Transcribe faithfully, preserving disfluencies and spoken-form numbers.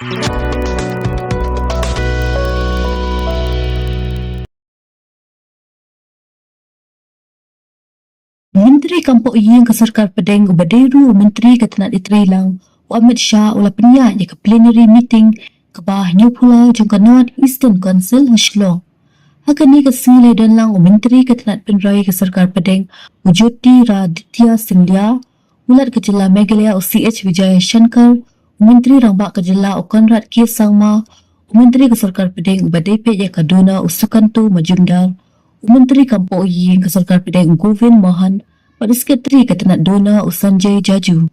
Myntri kam pohïing ka sorkar pdeng uba dei ruh u myntri ka tnat itreilang, u Amit Shah, u la pynïaid ïa ka plenary meeting kaba hynñiewphew lai jong ka North Eastern Council ha Shillong. Ha kane ka sngi la don lang u myntri ka tnat pynroi ka sorkar pdeng, u Jyotiraditya Scindia, u Lat ka jylla Meghalaya, u C H Vijayashankar, u Myntri Rangbah ka jylla, u Conrad K Sangma, u Myntri ka sorkar pdeng uba dei peit ïa ka DoNER, u Sukanta Majumdar, u Myntri kam pohïing ka sorkar pdeng, u Govind Mohan, bad u Secretary ka tnat DoNER, u Sanjay Jaju.